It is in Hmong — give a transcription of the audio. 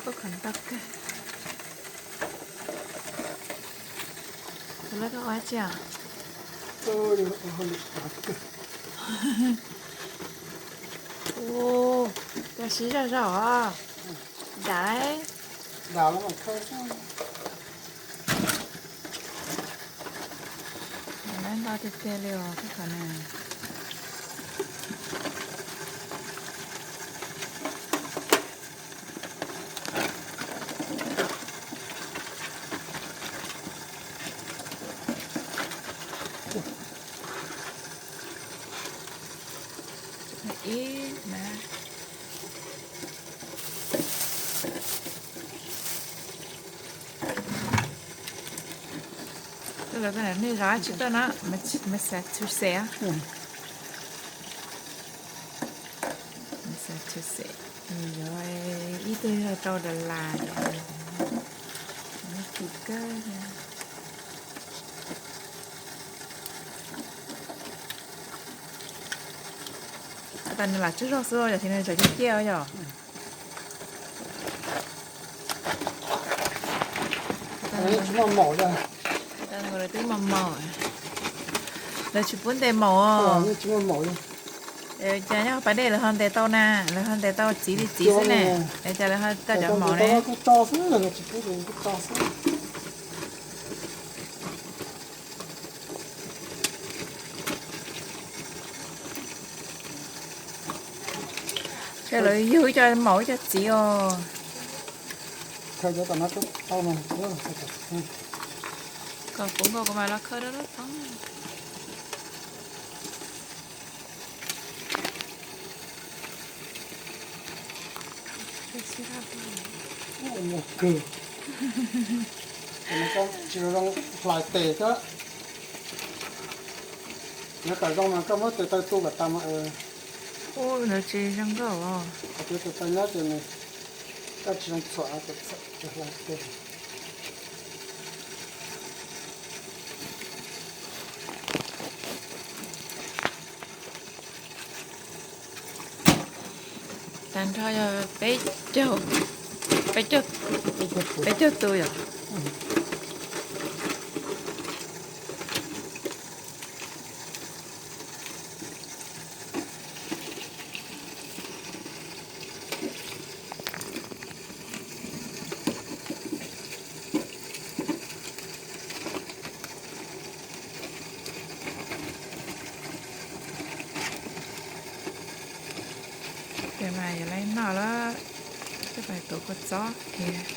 Khov ntau kawg. Tus lawv koj ua tsi os? Ua, koj siv zog zog os. Dam. Lawv ntau tiag tiag li os, koj qhov na. Ib na. Lawv nej zov tsis tuaj no, Massachusetts. Massachusetts. Yuav ib tug yog rau Dallas, Mexico. Tas nws lam tsaug zog xwb yog, ces nws tseem ciaj ciaj yog. Lawv twb maum maum, lawv tsis pub ntes maum os. Cas nyob pas dej lawv ho ntes tau na, lawv ho ntes tau txiv li txiv xwb ne. Es cas lawv ho tau cov maum ne? Ces lawv yug ib co maum ib co txiv os. Kom puv nkaus kuv mam los khaws rau lub txob. Kawg. Tsis zoo hlais tes thiab. Yog kom zoo mas koj muab tes taw tu kom tas mas. Ub, lawv tsis zoo nkauj os. Tes taw nyob ces nws, koj tsis zoo txhuam, hlais tes. Tag nrho yog peb caug, peb caug, peb caug tus yom. Ces mas yuav lawv noj lawm, coj pais tuav kua txob kiag.